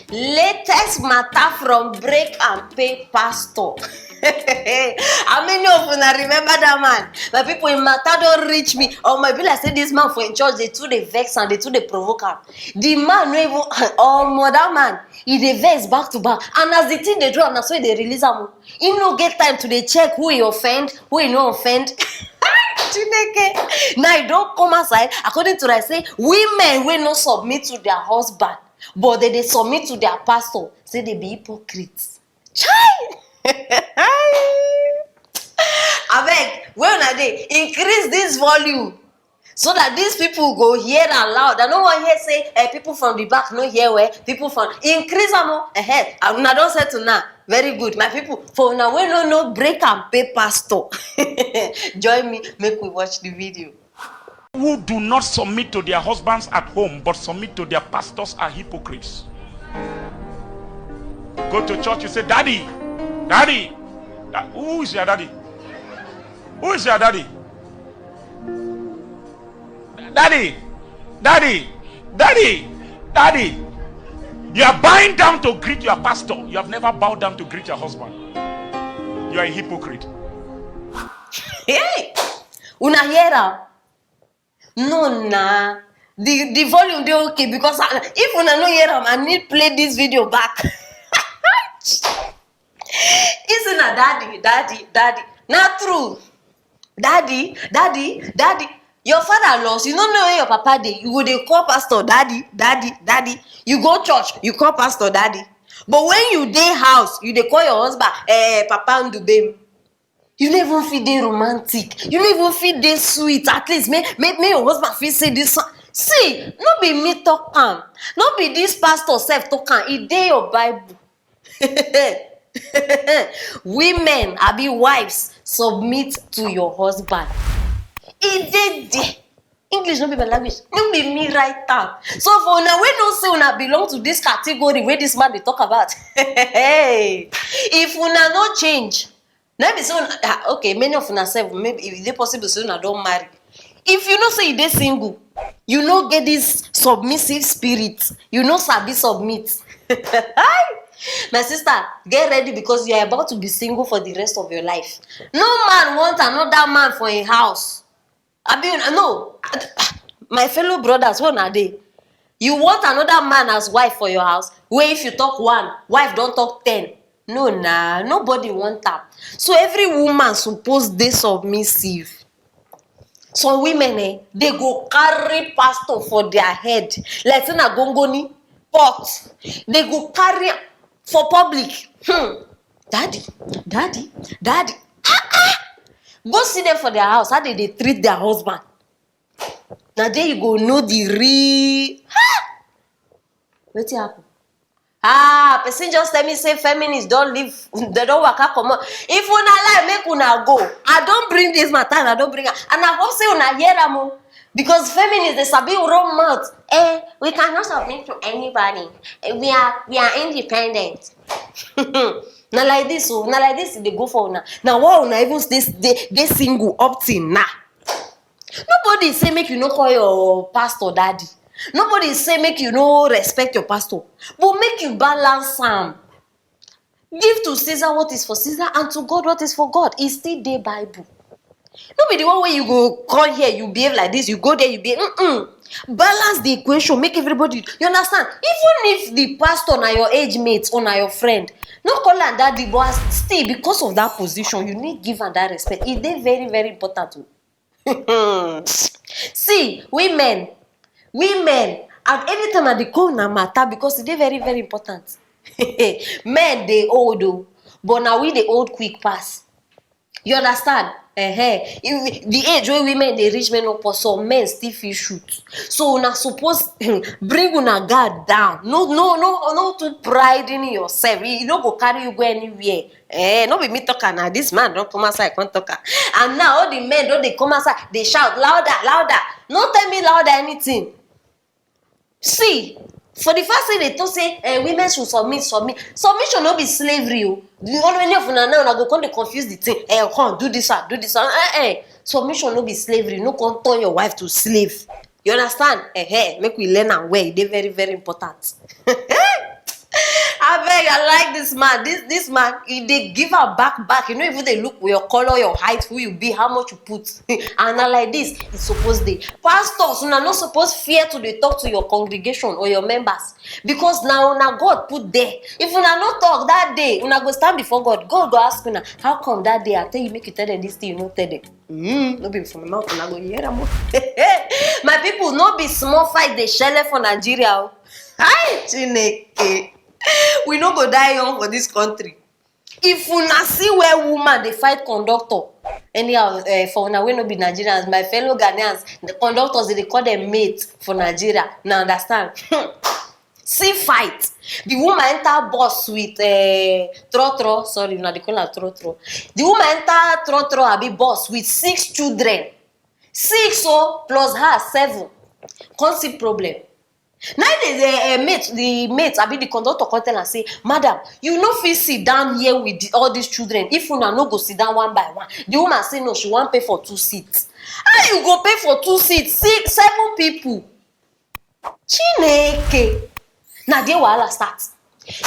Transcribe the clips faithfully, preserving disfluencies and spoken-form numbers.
Latest matter from Break and Pay Pastor. How many of una remember that man? My people, im matter don reach me. Oh my, be like say this man for im church dey too dey vex am, dey too dey provoke am. The man no even, omo, that man, e dey vex back to back. And as the thing dey do am, na so e dey release am o. He no get time to dey check who he offend, who he no offend. Chineke. Now e don come outside, according to like say women wey no submit to their husband, but they dey submit to their pastor, say they be hypocrites. Chai! Abeg, where una dey? Increase this volume so that these people go hear am loud. I no wan hear say, eh, people from the back no hear well. People from, increase am o. Eh, una don settle now. Very good, my people. For una wey no know Break and Pay Pastor, join me, make we watch the video. Who do not submit to their husbands at home but submit to their pastors are hypocrites. Go to church, you say, "Daddy, daddy, da- who is your daddy? Who is your daddy? Daddy, daddy, daddy, daddy." You are bowing down to greet your pastor. You have never bowed down to greet your husband. You are a hypocrite. Hey! Una hear am? No na. The the volume dey okay because I, if una no hear am, I need play this video back. He say na daddy, daddy, daddy. Na true. Daddy, daddy, daddy. Your father lost. You no know where your papa dey. You go dey call pastor daddy, daddy, daddy. You go church, you call pastor daddy. But when you dey house, you dey call your husband, eh, Papa Ndubem. You no even fit dey romantic. You no even fit dey sweet. At least make make make your husband fit say this one. See, no be me talk am. No be this pastor sef talk am. E dey your Bible. Women, abi wives, submit to your husband. E dey there. English no be my language. No be me write am. So for una wey know say una belong to this category wey this man dey talk about, if una no change, no be say una, ah, okay, many of una sef, maybe e dey possible say una don marry. If you know say you dey single, you no get this submissive spirit, you no sabi submit. Hi! My sister, get ready because you are about to be single for the rest of your life. No man want another man for im house. Abi una no, my fellow brothers, where una dey? You want another man as wife for your house? Wey if you talk one, wife don talk ten. No na, nobody want am. So every woman suppose dey submissive. Some women, eh, they go carry pastor for their head like say na gongoni pot. They go carry am for public. Hmm. Daddy, daddy, daddy. Ah, ah. Go see them for their house, how they dey treat their husband. Na there you go know the real. Ah! Wetin happen? Ah, person just tell me say feminists don leave, they don waka comot. If una like, make una go. I don bring this matter, I don bring am, and I hope say una hear am o, because feminists dey sabi run mouth. Eh, we cannot submit to anybody. Eh, we are we are independent. Na like this o, na like this e dey go for una. Na why una even dey dey dey single up till now. Nobody say make you no call your pastor daddy. Nobody say make you no respect your pastor. But make you balance am. Give to Caesar what is for Caesar and to God what is for God. E still dey Bible. No be the one wey you go come here, you behave like this, you go there, you behave. Mm-mm. Balance the equation, make everybody, you understand? Even if the pastor na your age mate or na your friend, no call am daddy, but as still because of that position, you need give am that respect. E dey very, very important o. See, women, women, at any time I dey call una matter because e dey very, very important. Men dey old o, but na we dey old quick pass. You understand? Uh-huh. If the age wey women dey reach menopause, some men still fit shoot. So una suppose bring una guard down. No, no, no, no too pride in yourself. E no go carry you go anywhere. Eh, no be me talk am na. This man don come outside come talk am. And now all the men don dey come outside, dey shout louder, louder. No tell me louder anything. See, for the fact say they talk say, eh, women should submit, submit. Submission no be slavery o. The only many of una now, una go come dey confuse the thing. Eh, come do this one, do this one. Eh, eh. Submission no be slavery. No come turn your wife to slave. You understand? Eh, eh. Make we learn am well. E dey very, very important. Abeg, I like this man. This this man, he dey give am back back. You no even dey look your color, your height, who you be, how much you put. And na like this e suppose dey. Pastors, una no suppose fear to dey talk to your congregation or your members, because na una God put there. If una no talk that day, una go stand before God. God go ask una, "How come that day I tell you make you tell them this thing, you no tell them?" Mm, no be from my mouth una go hear am o. My people, no be small fight dey shele for Nigeria o. Hi, Chineke. We no go die young for this country. If una see where woman dey fight conductor, anyhow, eh, for una wey no be Nigerians, my fellow Ghanaians, the conductors, they dey call them mates for Nigeria. Una understand? See fight. The woman enter bus with, eh, trotro. Sorry, una dey call am trotro. The woman enter trotro, abi bus with six children. Six o, plus her, seven. Come see problem. Na im the, the, eh, mate, the mate, abi the conductor come tell am say, "Madam, you no fit sit down here with the, all these children if una no go sit down one by one." The woman say no, she wan pay for two seats. How you go pay for two seats? Six, seven people. Chineke. Na there wahala start.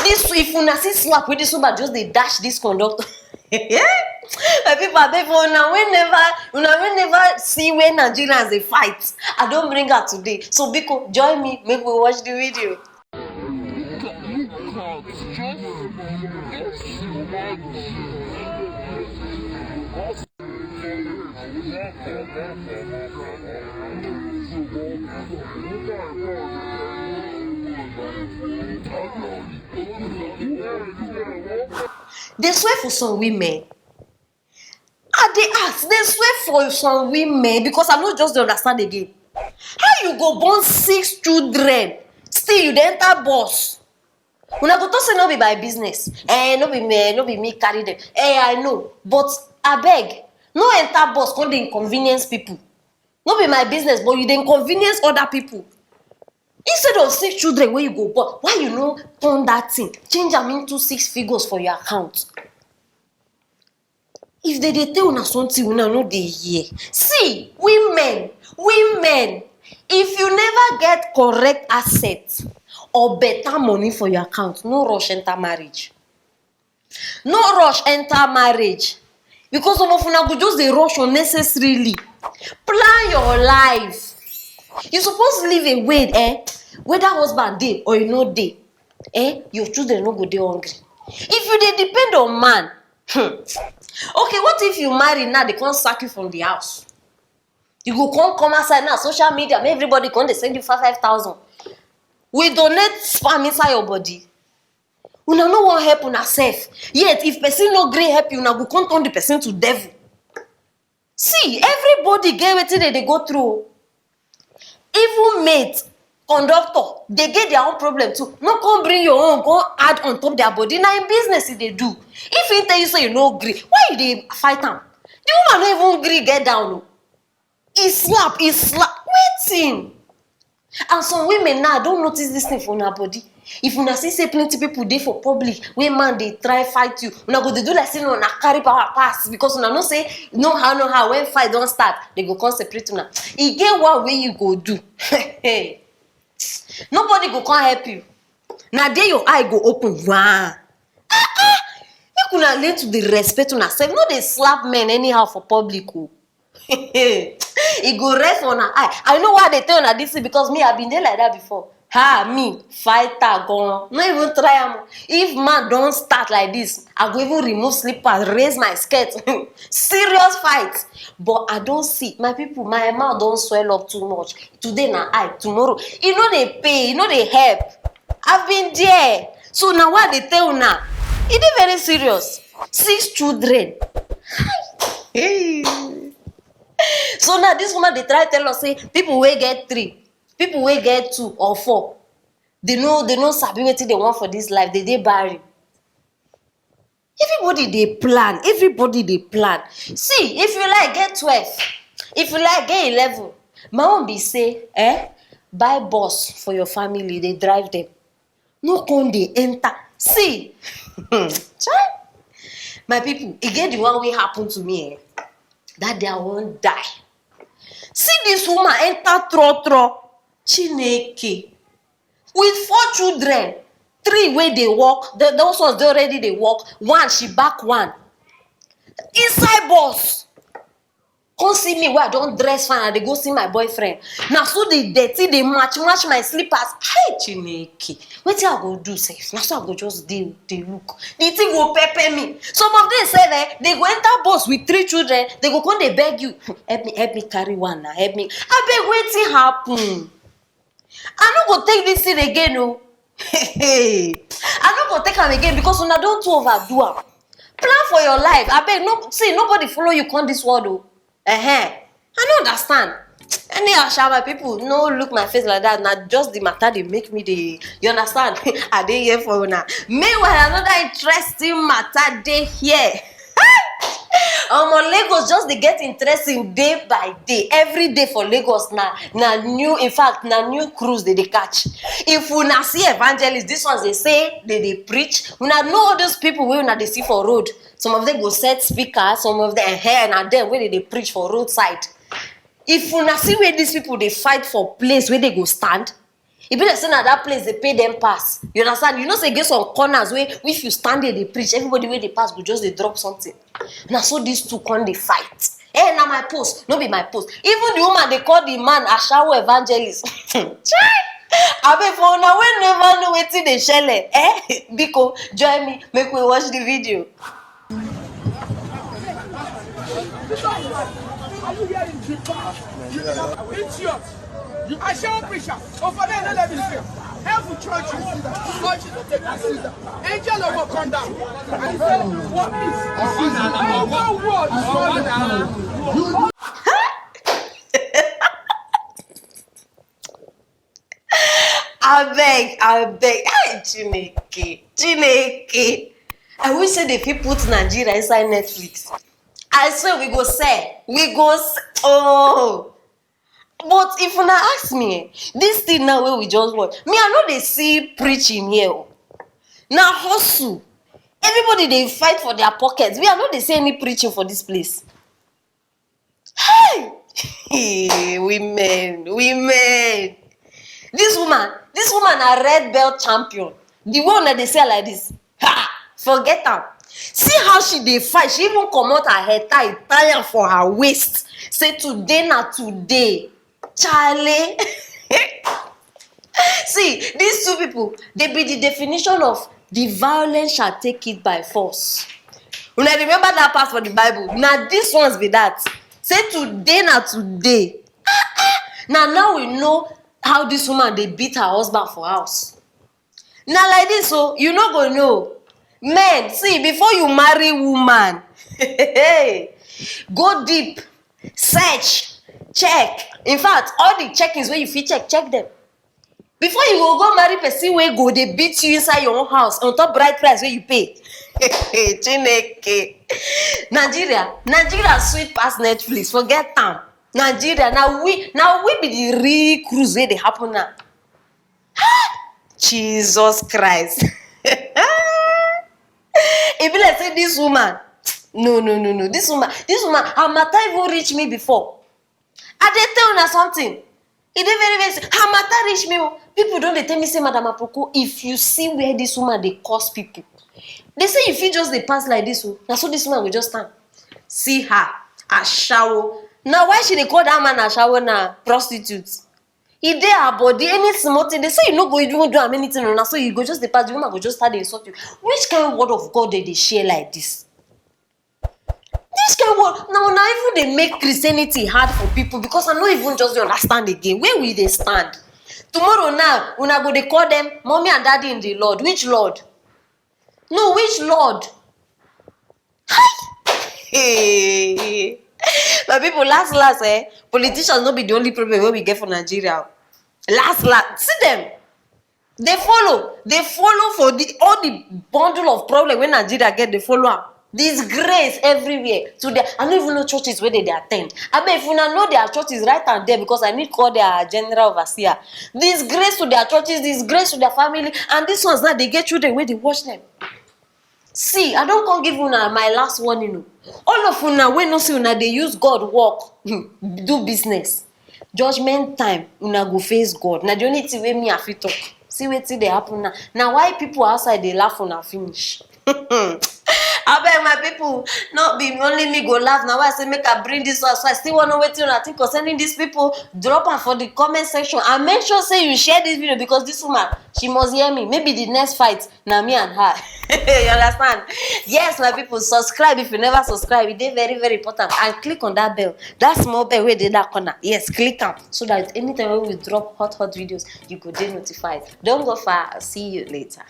This, if una see slap wey this woman just dey dash this conductor. My people, abeg, for una wey never, una wey never see where Nigerians dey fight, I don bring her today. So biko, join me, make we watch the video. They swear for some women. I dey ask, they swear for some women, because I no just dey understand again. How you go born six children, still you dey enter bus? Una go talk say no be my business. Eh, no be me, no be me carry them. Eh, I know. But abeg, no enter bus come dey inconvenience people. No be my business, but you dey inconvenience other people. Instead of six children wey you go born, why you no turn that thing, change am into six figures for your account? If they dey tell una something, una no dey hear. See, women, women, if you never get correct asset or better money for your account, no rush enter marriage. No rush enter marriage, because some of una go just dey rush unnecessarily. Plan your life. You suppose live a way, eh? Whether husband dey or you no dey, eh? Your children no go dey hungry. If you dey depend on man, hmm. Okay, what if you marry now, they come sack you from the house? You go come, come outside now, social media, make everybody come dey send you five, five thousand. We donate sperm inside your body. Una no wan help una sef. Yet, if person no gree help you, una go come turn the person to devil. See, everybody get wetin dem dey go through. Even mate, conductor, they get their own problem too. No come bring your own, come add on top their body. Na im business e dey do. If he tell you say you no gree, why you dey fight am? The woman no even gree get down o. E slap, e slap. Wetin? And some women now don notice this thing for una body. If una see say plenty people dey for public wey man dey try fight you, una go dey do like say na una carry power pass, because una know say no how, no how, when fight don start, they go come separate una. E get one wey you go do. Nobody go come help you. Na there your eye go open. Wah! Ah, ah! Make una learn to dey respect una sef. No dey slap men anyhow for public o. E go rest for una eye. I know why I dey tell una this thing, because me, I been dey like that before. Ha, me, fighter gan. No even try am. If man don start like this, I go even remove slippers, raise my skirt. Serious fight. But I don see, my people, my mouth don swell up too much. Today na eye, tomorrow. E no dey pay, e no dey help. I've been there. So na why I dey tell una. E dey very serious. Six children. Hey. So now this woman dey try tell us say people wey get three, people wey get two or four, they no, they no sabi wetin they want for this life. They dey barren. Everybody dey plan. Everybody dey plan. See, if you like, get twelve. If you like, get eleven. My own be say, eh, buy bus for your family, dey drive them. No come dey enter. See, chai, my people, e get the one wey happen to me, eh. That day I wan die. See this woman enter trotro. Chineke. With four children, Three wey dey work, the, those ones dey already dey work. One, she back one. Inside bus. Come see me wey I don dress fine, I dey go see my boyfriend. Na so the dirty dey match match my slippers. Hey, Chineke, wetin I go do sef? Na so I go just dey dey look. The thing go pepper me. Some of them sef, eh, they go enter bus with three children, they go come dey beg you, "Help me, help me carry one na, help me." Abeg, wetin happen? I no go take this thing again o. I no go take am again because una don too overdo am. Plan for your life. Abeg, no, see, nobody follow you come this world o. Ehen. I no understand. Anyhow sha, my people, no look my face like that. Na just the matter dey make me dey, you understand? I dey here for una. Meanwhile, another interesting matter dey here. Omo, Lagos just dey get interesting day by day. Every day for Lagos na, na new, in fact, na new cruise they dey catch. If una see evangelist, this ones they say they dey preach. Una know all those people wey una dey see for road. Some of them go set speaker, some of them, eh, na them wey they dey preach for roadside. If una see where these people dey fight for place where they go stand, e be like say na that place dey pay them pass. You understand? You know say e get some corners wey if you stand there dey preach, everybody wey dey pass go just dey drop something. Na so these two come dey fight. Eh, na my post, no be my post. Even the woman dey call the man ashawo evangelist. Chai! Abeg, for una wey never know wetin dey shele, eh? Biko, join me, make we watch the video. Idiot! I shall preach. Over there, let me say, help the church. Church to take us. Angel of God come down. And he said, "What is?" One word is not enough. Abeg, abeg. Hey, Chineke, Chineke. I wish say they fit put Nigeria inside Netflix. I swear we go sell. We go s-, oh. But if una ask me, eh, this thing now wey we just watch, me, I no dey see preaching here o. Na hustle. Everybody dey fight for their pockets. Me, I no dey see any preaching for this place. Hey! Women, women. This woman, this woman na red belt champion. The one that they sell like this. Ha! Forget am. See how she dey fight. She even comot her hair tie, tie am for her waist. Say today na today. Charlie. See, these two people, they be the definition of "the violence shall take it by force." Una remember that part for the Bible? Now these ones be that. Say today na today. Ah, ah. Now, now we know how this woman dey beat her husband for house. Na like this, so you no go know. Men, see, before you marry woman, go deep, search, check. In fact, all the checkings wey you fit check, check them. Before you go go marry person wey go dey beat you inside your own house on top bride price wey you pay. Chineke. Nigeria, Nigeria sweet pass Netflix. Forget am. Nigeria, now we, now we be the real cruise wey dey happen now. Jesus Christ. E be like say this woman, no, no, no, no. This woman, this woman, her matter even reach me before. I dey tell una something. E dey very, very se-, her matter reach me o. People don dey tell me say, "Madam Aproko, if you see where this woman dey curse people, they say you fit just dey pass like this o." Na so this woman go just stand. See her, ashawo. Na why she dey call that man ashawo na prostitute. E dey her body, any small thing, they say you no go even do am anything o. Na so you go just dey pass, the woman go just start dey insult you. Which kind word of God they dey share like this? This kind word, now, now even they make Christianity hard for people because I no even just dey understand again. Where we dey stand? Tomorrow now, una go dey call them mommy and daddy in the Lord. Which Lord? No, which Lord? Hi! Hey! My people, last, last, eh, politicians no be the only problem wey we get for Nigeria. Last, last, see them. They follow, they follow for the, all the bundle of problem wey Nigeria get, they follow am. Disgrace everywhere. Today, I no even know churches where they, they attend. I mean, if una know their churches, write am there because I need call their general overseer. Disgrace to their churches, disgrace to their family, and these ones now, they get children where they watch them. See, I don come give una my last warning o. All of una wey know say una dey use God work, do business. Judgment time, una go face God. Na the only thing wey me I fit talk. See wetin dey happen now. Na why people outside dey laugh una finish. Abeg, my people, no be only me go laugh. Na why I say make I bring this one, so I still wan know wetin una think concerning these people. Drop am for the comment section and make sure say you share this video, because this woman, she must hear me. Maybe the next fight na me and her. You understand? Yes, my people, subscribe if you never subscribe. E dey very, very important. And click on that bell, that small bell wey dey that corner. Yes, click am, so that anytime wey we drop hot, hot videos, you go dey notified. Don't go far. See you later.